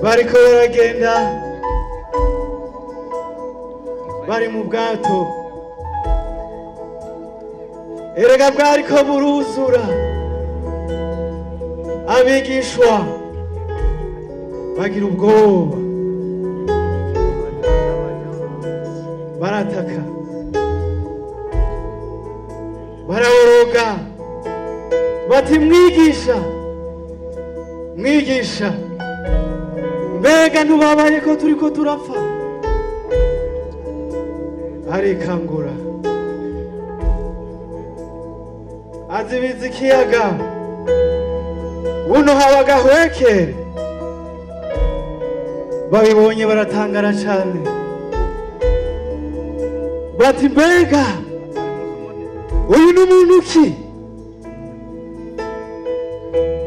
Bariko baragenda bari mu bwato, erega bwariko buruzura. Abigishwa bagira ubwoba, barataka, baraboroga bati: mwigisha, mwigisha, mbega ntubabaye ko turiko turapfa? Arikangura, azibiza ikiyaga, buno haba agahwekere. Babibonye baratangara cane bati: mbega uyu ni muntu ki?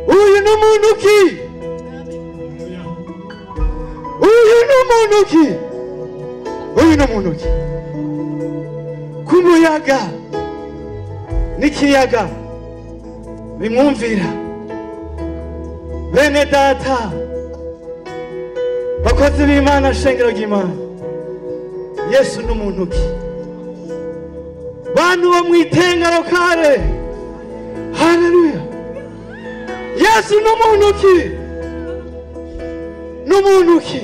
Uyu ni muntu ki? Uyu ni muntu ki? Uyu ni muntu ki? Ku muyaga n'ikiyaga bimwumvira. Bene data, bakozi b'Imana, shengero ry'Imana, Yesu ni muntu ki? Bantu bo mw'itengero kare, haleluya! Yesu ni muntu ki? Ni muntu ki?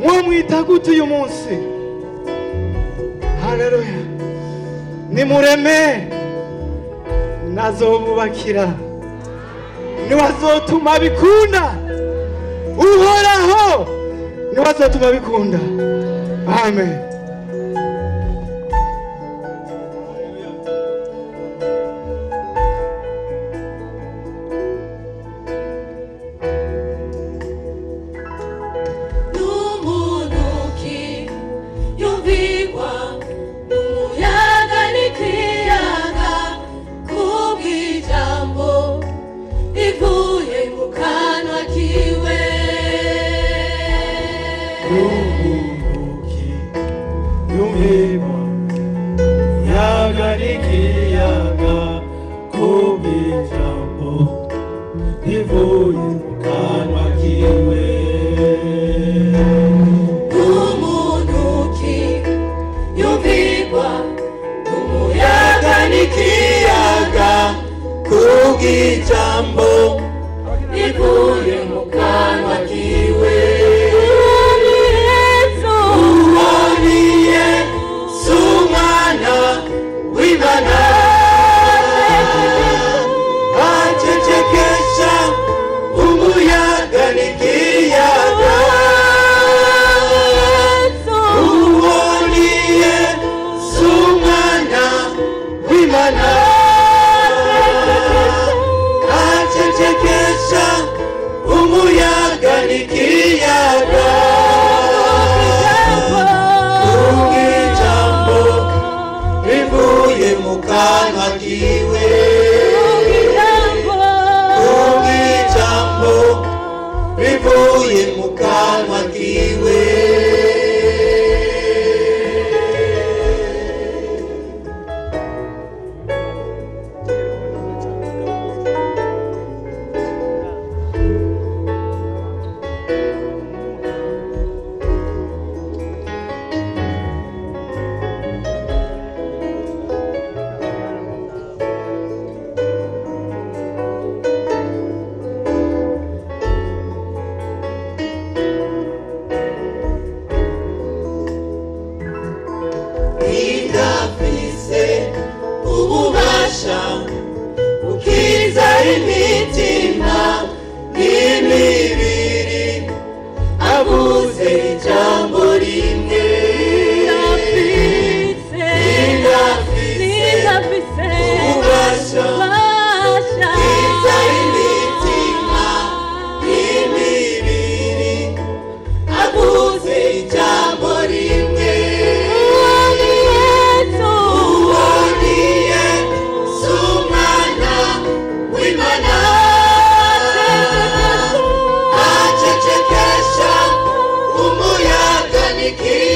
Mwomwita gute uyu munsi? Haleluya! Nimureme nazobubakira, niwe azotuma bikunda. Uhoraho niwe azotuma bikunda. Amen. N'umuntu yumvigwa n'umuyaga n'ikiyaga kubw'ijambo rivuye mu kanwa kiwe. N'umuntu yumvigwa n'umuyaga n'ikiyaga kubw'ijambo rivuye mu kanwa kiwe. N'umuntu yumvigwa n'umuyaga n'ikiyaga kubw'ijambo rivuye mu kanwa kiwe. Uwo ni Yesu Umwana w'Imana, acecekesha umuyaga n'ikiyaga. Uwo ni Yesu Umwana w'Imana, acecekesha umuyaga n'ikiyaga. Kubw'ijambo rivuye mu kanwa kiwe, kubw'ijambo rivuye mu kanwa kiwe. Ndafise ububasha bukiza imitima n'imibiri, avuze ijambo rimwe. Ndafise ububasha bukiza imitima n'imibiri, avuze ijambo rimwe. Uwo ni Yesu Umwana w'Imana, acecekesha umuyaga n'ikiyaga.